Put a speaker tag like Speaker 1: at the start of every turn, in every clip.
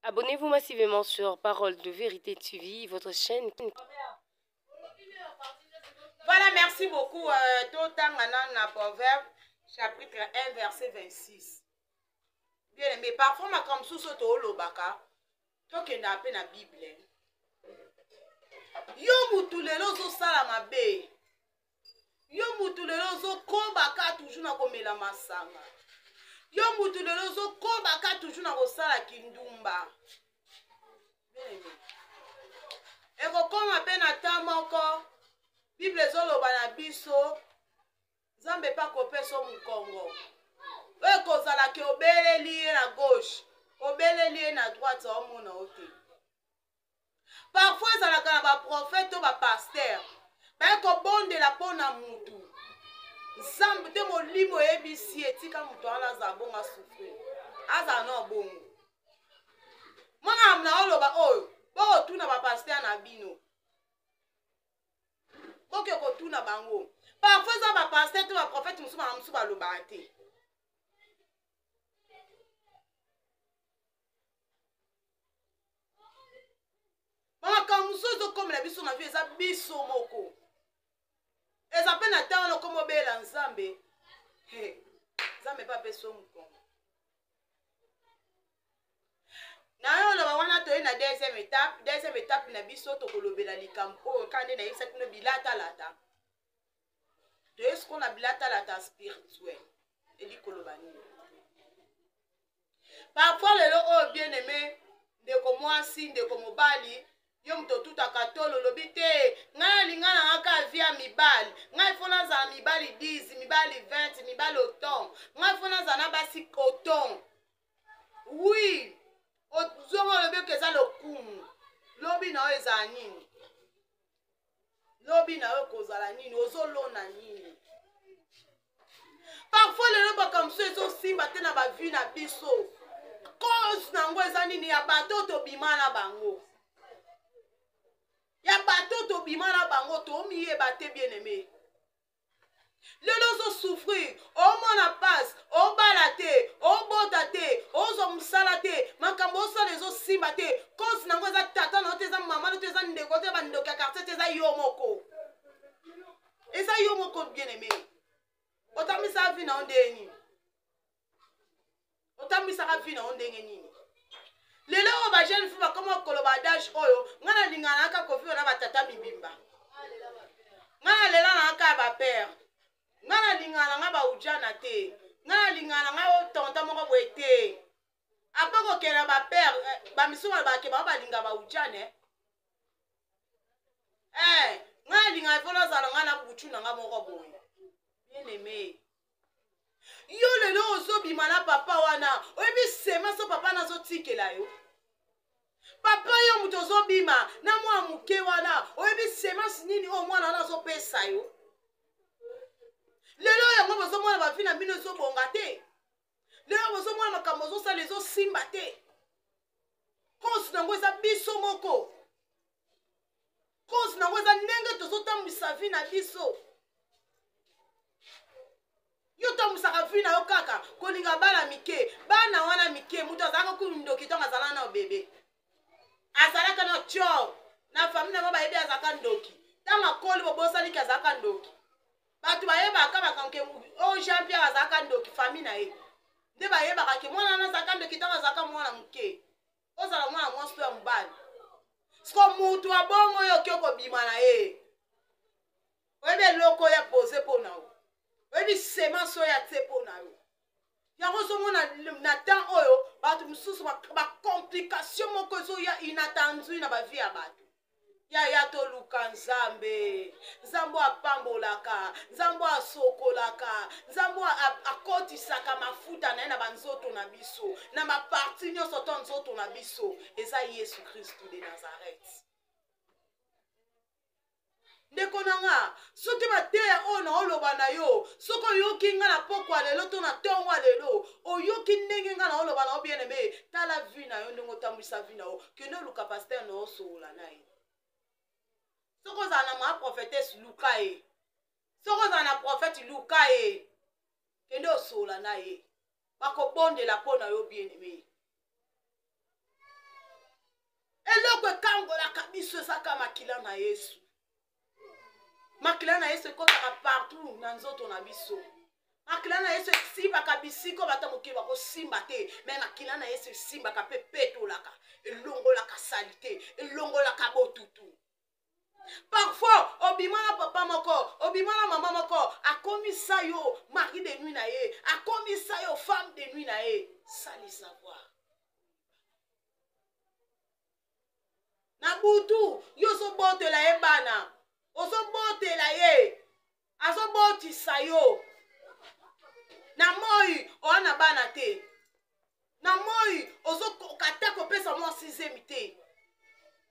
Speaker 1: Abonnez-vous massivement sur Parole de Vérité TV, votre chaîne.
Speaker 2: Voilà, merci beaucoup. Euh, totanga nanu na Proverbe chapitre 1 verset 26. Bien aimé, parfois makambo mosusu oyo toolobaka tokendaka mpe na Bible. Yo mutu lelo ozosala mabe yo mutu lelo ozokoba ka toujours na komela masanga yo mutu lelo ozokoba ka toujours na kosala kindumba ekokoma mpe na temps moko bible ezoloba na biso nzambe mpe akopesa mokongo oyo ekozala ke obeleli ye na gauche obeleli ye na droite aomona yo te parfois ezalaka na baprofete to bapaster baye kobondela mpo na mutu nzambe te molimo eyebisi ye tika moto wana azala bongo asouffrir azala na bongo mwana na oloba oyo bokotuna bapaster na bino boke kotuna bango parfois eza bapaster to baprofete mosusu bana mosusu balobaka te makambo mosusu ezokomela biso na vie eza biso moko eza mpe na ntango wana okoma obela nzambe nzambe mpe apesi yo mokongo na yo oloba wana toye na deuxième étape deuxième étape na biso tokolobela likambo oyo kaka nde nayebisaki bino bilatalata toye sikoyo na bilatalata spirituel eli koloba nini parfois lelo oyo bien aime ndeko mwasi ndeko mobali yo moto otutaka tolo olobi te ngai nalinga na nga kaka vie ya mibali ngai fo nazala mibali 10 mibali 20 mibali autant ngai fo nazala na basi autant wi ozonga olobi oke eza lokumu lobi na yo ezala nini lobi na yo ekozala nini ozolona nini parfois lelo makambo mosusu ezosimba te na bavie na biso cause na yango eza nini ya bato oyo tobima na bango ya bato oyo tobima na bango tomiyeba te bien aime lelo ozosouffrir omona pasi obala te obota te ozwa mosala te makambo osala ezosimba te cause na yango eza tata na yo te eza mama na te eza ndeko te bandoki ya quartier te eza yo moko eza yo moko bien aimé otambwisaka vi na yo ndenge nini otambwisaka vi na yo ndenge nini lelo oyo bajeune fille bakoma koloba adage oyo ngai nalingana naka koviva na batata mibimba ngai nalela na kaka bapere ngai nalingana na ngai baujana te ngai nalingana na ngai otonta moko boye te apres kokende na bapere eh, bamisusu balobaka ke bango balinga baujane eh, ngai nalingana mpo nazala ngai na butu na ngai moko boye bien aime yo lelo ozobima na papa wana oyebi sema so papa nazotikela yo papa yo moto ozobima na mwana moke wana oyebi semence nini oyo mwana wana azopesa yo lelo yango bozomona bavi na bino ezobonga te lelo bozomona makambo ozosala ezosimba te cause nango eza biso moko cause nango eza ndenge tozotambwisa vi na biso yo otambwisaka vi na yo kaka kolinga bana mike bana wana mike moto azalaka kutu ndoki ntango azalaka na bebe azalaka na tior na famille na bango bayebi azalaka ndoki ntango akoli bobosaniki azalaka ndoki bato bayebaka makambo ke oyo oh, jean pierre azalaka ndoki famille na ye nde bayebaka ke mwana wana azalaka ndoki ntango azalaka mwana moke ozala mwana mwasi to ya mobali siko mutu abongo yo oke kobima na ye oyebi eloko oyo apose mpo na yo oyebi semence oyo atie mpo na yo yango ozomona na temps oyo bato mosusu bacomplication moko ezoya inattendu na bavie ya bato yaya toluka nzambe nzambe apambolaka nzambe asokolaka nzambe akotisaka mafuta na ye na banzoto na biso na baparti nyonso to nzoto na biso eza yesu kristu de nazareth ndeko na nga soki mateya oyo naoloba na yo soki oyoki nga na pokwa lelo to na ntongo ya lelo oyoki ndenge nga naoloba na yo bien aime tala vie na yo ndenge otambwisa vie na yo kende oluka paster na osolola na ye soki ozala na maa prophetesse luka ye soki ozala na prophète luka ye kende osolola na ye bakobondela mpo na yo bien aime biso ezaka makila na Yesu. Makila na Yesu ekotaka partout na nzoto na biso. Makila na Yesu esimbaka bisika oyo bato ya mokili bakosimba te, me makila na Yesu esimbaka mpe petolaka, elongolaka salite, elongolaka botutu. Parfois obima na papa moko, obima na mama moko, akomisa yo mari de nuit na ye, akomisa yo femme de nuit na ye, sans le savoir. Na butu yo ozobotela ye bana, ozobotela ye, azobotisa yo. Na moi oa na bana te, na moi ozokoka ata kopesa mwasi zemi te,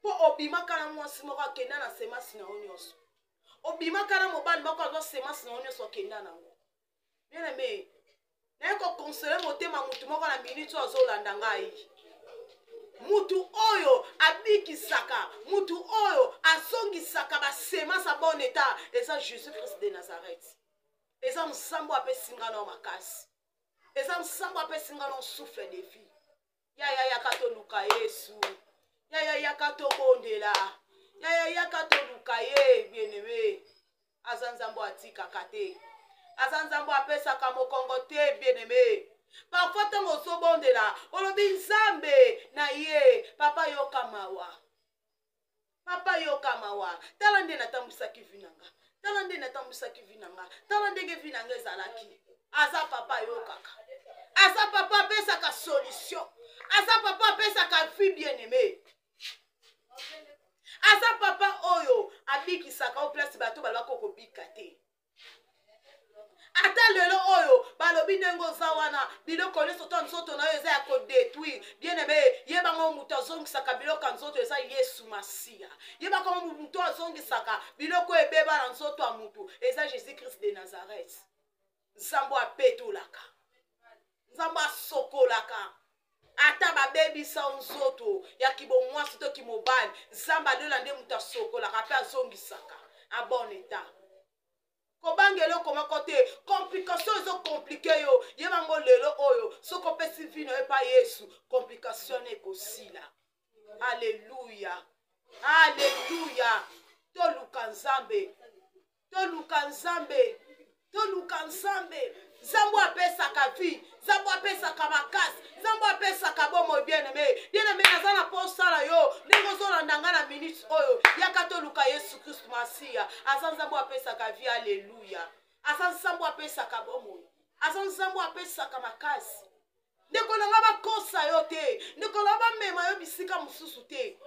Speaker 2: mpo obimaka na mwasi moko akenda na semasi na yo nyonso, obimaka na mobali moko azwa semasi na yo nyonso akenda nango. Bien aimé, naye kokonsole motema motu moko na minute oyo azolanda ngai, mutu oyo abikisaka, mutu oyo azongisaka basemence ya bon état eza Jésus Christ de Nazareth. Eza nsambo apesi nga na makasi, eza nsambo apesi nga na souffle de vie. Yaya yaka toluka Yesu, yaya yaka tobondela, yaya yaka toluka ye. Bien-aimé, aza nzambe atikaka te, aza nzambe apesaka mokongo te. Bien-aimé, parfois ntango ozobondela olobi nzambe na ye, papa yoka mawa, papa yoka mawa, tala nde natambwisaki vi na nga, tala nde natambwisaki vi na nga, tala ndenge vi na nga ezalaki. Aza papa ayokaka, aza papa apesaka solution, aza papa apesaka vie. Bien-aimé, aza papa oyo abikisaka o place bato balobaka okobika te. Ata lelo oyo balobi ndenge oza wana, biloko nyonso to nzoto na yo eza ya kodétruire. Bien-aimé, yebango moto azongisaka biloko ya nzoto eza Yesu Masiya. Yebaka moto azongisaka biloko ebeba na nzoto ya motu eza Jésus Christ de Nazareth. Nzambe apetolaka, nzambe asokolaka, ata babebisa nzoto ya kibomwasi to kimobali, nzambe alola nde moto asokolaka mpe azongisaka a bon état. Kobanga eloko moko te, complication ezokomplike yo, yebango lelo oyo soki opesi vi na yo epa Yesu, complication na ekosila. Alleluya, alleluya. Toluka Nzambe, toluka Nzambe, toluka Nzambe. Nzambe apesaka vie, Nzambe apesaka makasi, Nzambe apesaka bomoi. Bien-aimé, bien-aimé, naza na posala yo ndenge ozolanda nga na minute oyo, yaka toluka Yesu Kristu Masiya. Aza Nzambe apesaka vie, alleluya. Aza Nzambe apesaka bomoi, aza Nzambe apesaka makasi. Ndeko na nga bakosa yo te, ndeko na nga bamema yo bisika mosusu te.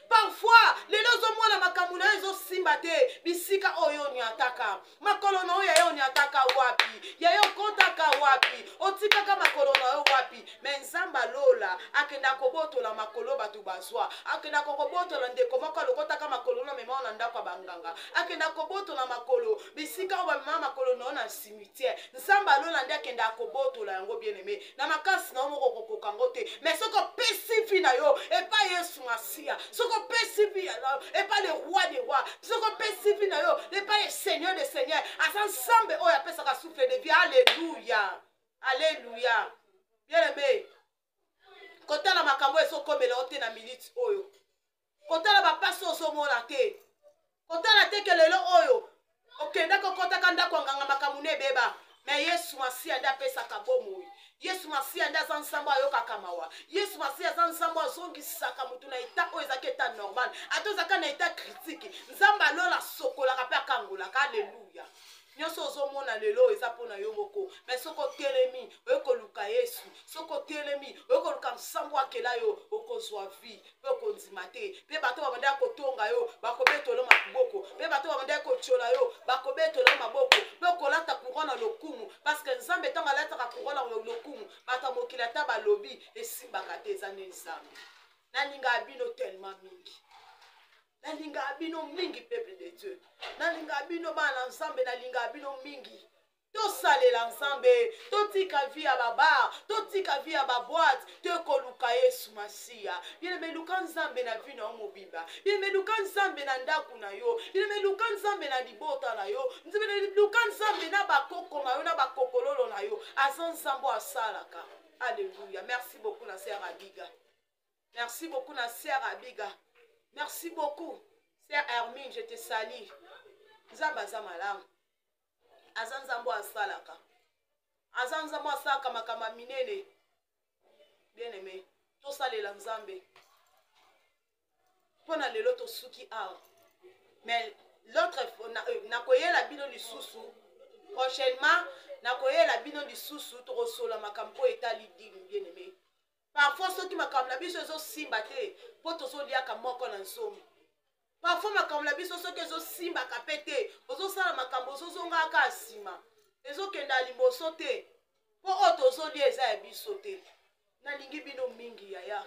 Speaker 2: Parfois lelo ozomona makambo na yo ezosimba te, bisika oyo onyataka makolo na yo, yaya onyataka wapi, yaya okotaka wapi, otikaka makolo na yo wapi? Me Nzambe alola akenda kobotola makolo bato bazwa, akenda kobotola ndeko moko alokotaka makolo na mema na ndako ya banganga, akenda kobotola makolo bisika oyo bamema makolo na yo na cimetière. Nzambe alola nde akenda kobotola yango. Bien-aimé, na makasi na yo moko okokoka yango te, mais soki opesi vie na yo epai Yesu Masiya, soki opesi vie na yo epai le roi des rois, soki opesi vie na yo epai le seigneur des seigneurs, aza Nzambe oyo apesaka souffle de vie. Alleluya, alleluya. Bien-aimé, kotala makambo ezokomela yo te na minute oyo, kotala bapasi ozomona te, kotala te ke lelo oyo okendaki okɔtaka ndako ya nganga makambo na ebeba, me Yesu Masiya nde apesaka bomoi. Yesu Masiya nde aza Nzambe ayokaka mawa. Yesu Masiya aza Nzambe azongisaka motu na état oyo ezalaki état normal, ata ozalaka na état critique. Nzambe alola asokolaka mpe akangolaka. Alleluya. Nyonso ozomona lelo eza mpona yo moko, me soki otelemi oye koluka Yesu, soki otelemi oye koluka nsambo akela yo, okozwa vie mpe okondima te. Mpe bato babandaki kotonga yo bakobetola maboko, mpe bato babandaki kotiola yo bakobetola yo maboko, mpe okolata courant na lokumu, parce que Nzambe ntango alataka courant na lokumu, bato ya mokili ata balobi esimbaka te. Eza nde Nzambe. Nalingaka bino tellement mingi, nalingaka bino mingi, peuple de Dieu, nalingaka bino bana na Nzambe, nalingaka bino mingi. Tosalela Nzambe, totika vie ya babar, totika vie ya baboite, tokoluka Yesu Masiya. Bien-aimé, luka Nzambe na vie na yo mobimba. Bien-aimé, luka Nzambe na ndako na yo. Bien-aimé, luka Nzambe na libota na yo. Luka Nzambe na bakoko na yo, na bakokololo na yo. Aza Nzambe asalaka. Alleluya. Merci beaucoup na sœur Abiga, merci beaucoup na sœur Abiga. Merci beaucoup sœur Hermine, je te salue. Nzambe aza malamu, aza Nzambe oyo asalaka, aza Nzambe oyo asalaka makambo ya minene. Bien aimé, tosalela Nzambe mpo na lelo tosuki awa, mais l'autre nakoyela bino lisusu prochainement, nakoyela bino lisusu, tokosola makambo oyo etali dime. Bien aimé, parfois soki makambo na biso ezosimba te mpo tozoliaka moko na nzomi, parfois makambo na biso soki ezosimbaka mpe te, ozosala makambo ozozongaka nsima, ezokenda liboso te mpo oyo tozolia eza ya biso te. Nalingi bino mingi yaya.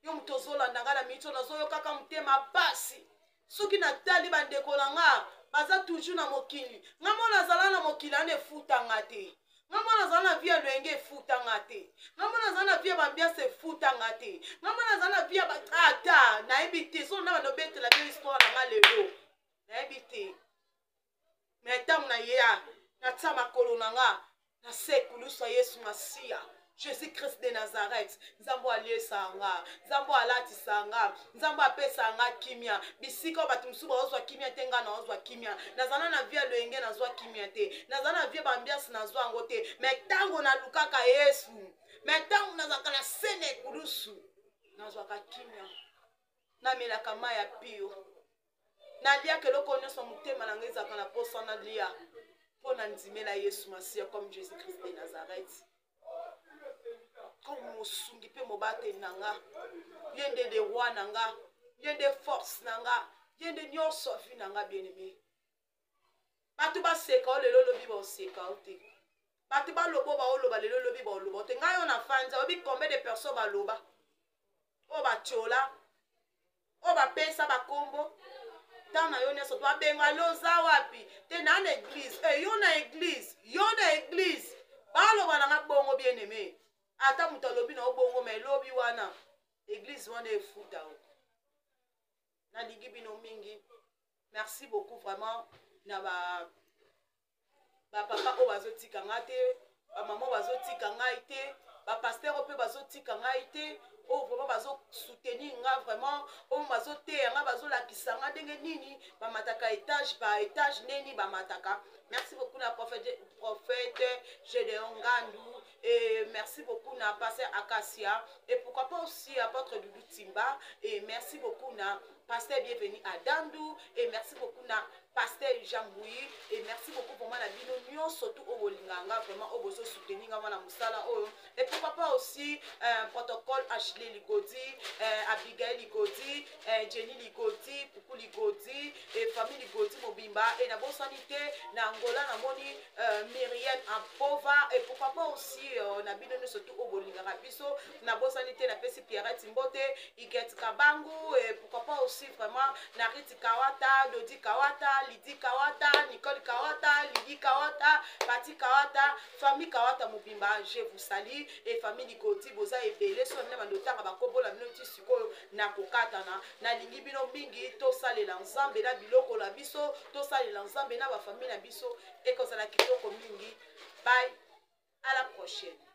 Speaker 2: Yo moto ozolanda ngai na miniti oyo, nazoyokaka motema pasi soki natali bandeko na nga baza toujours na mokili. Nga mona azala na mokili wana efutanga te, nga mona azala na vie ya loyenge efutanga te, nga mona azala na vie ya bambiance efutanga te, nga mona azala na vie ya ata nayebi te. Soki na bando obetela bino histoire na nga lelo, nayebi te. Me ntango nayeya, natia makolo na nga na se ekulusu ya Yesu Masiya, Jésus Christ de Nazareth, Nzambe aliesa nga, Nzambe alatisa nga, Nzambe apesa nga kimia bisika oyo bato mosusu baozwa kimia te, nga naozwa kimia. Nazala na vie ya loyenge, nazwa kimia te, nazala na vie baambiance, nazwa yango te. Me ntango nalukaka Yesu, me ntango nazalaka na se na ekulusu, nazwaka kimia, namelaka mai ya pio, naliaka eloko nyonso motema na ngai ezalaka na posa nalia, mpo na ndimela Yesu Masiya comme Jésus Christ de Nazareth, comme mosungi mpe mobateli na nga. Ye nde de roi na nga, ye nde force na nga, ye nde nyonso avi na nga. Bien aimé, bato baseka o lelo, lobi baoseka o te. Bato baloba, baoloba lelo, lobi baoloba o te. Ngai oyo nafandi, oyebi combien de personnes baloba, oyo batiola, oyo bapesa bakombo? Ntango na yo nyonso to abenga, loza wapi te na na église e, yo na église, yo na église, baloba na nga bongo. Bien aimé, ata moto alobi na yo bongo, ma elobi wana église wana efuta o. Nalingi bino mingi, merci beaucoup vraiment na ba bapapa oyo bazotika ngai te, bamama oyo bazotika ngai te, bapasteur oyo mpe bazotika ngai te, oyo vraiment bazosoutenir nga vraiment, oyo bazoteya nga, bazolakisa nga ndenge nini bamataka étage par étage, ndenge nini bamataka. Merci beaucoup na prophète Gédéon Ngandu et merci beaucoup na pasteur Acacia et pourquoi pas aussi apôtre Doudou Timba et merci beaucoup na pasteur Bienvenu Adandu et merci beaucoup na pasteur Jean Bouyi et merci beaucoup vraiment na bino nyonso tout oyo bolingaka nga vraiment, oyo bozosoutenir nga mwana mosala oyo. Et pourquoi pas aussi protocole Ashley Ligodi, Abigail Ligodi, Jenny Ligodi, Kuku Ligodi et famille Ligodi mobimba. Et nabosani te na Angola namoni Myriam Apova et pourquoi pas aussi na bino nyonso tout oyo bolingaka biso. Nabosani te, napesi Pierrette Mbote, Iget Kabangu et pourquoi pas aussi vraiment na Riti Kawata, Dodi Kawata, Lidi Kawata, Nicole Kawata, Lidi Kawata, Pati Kawata, famille Kawata mobimba, je vous salue. Et famille Ligoti, boza ebele, so na bando tanga bakobola bino ti sikoyo na kokatana. Nalingi bino mingi, tosalela Nzambe na biloko na biso, tosalela Nzambe na bafamille na biso, ekozala kitoko mingi. Bye, à la prochaine.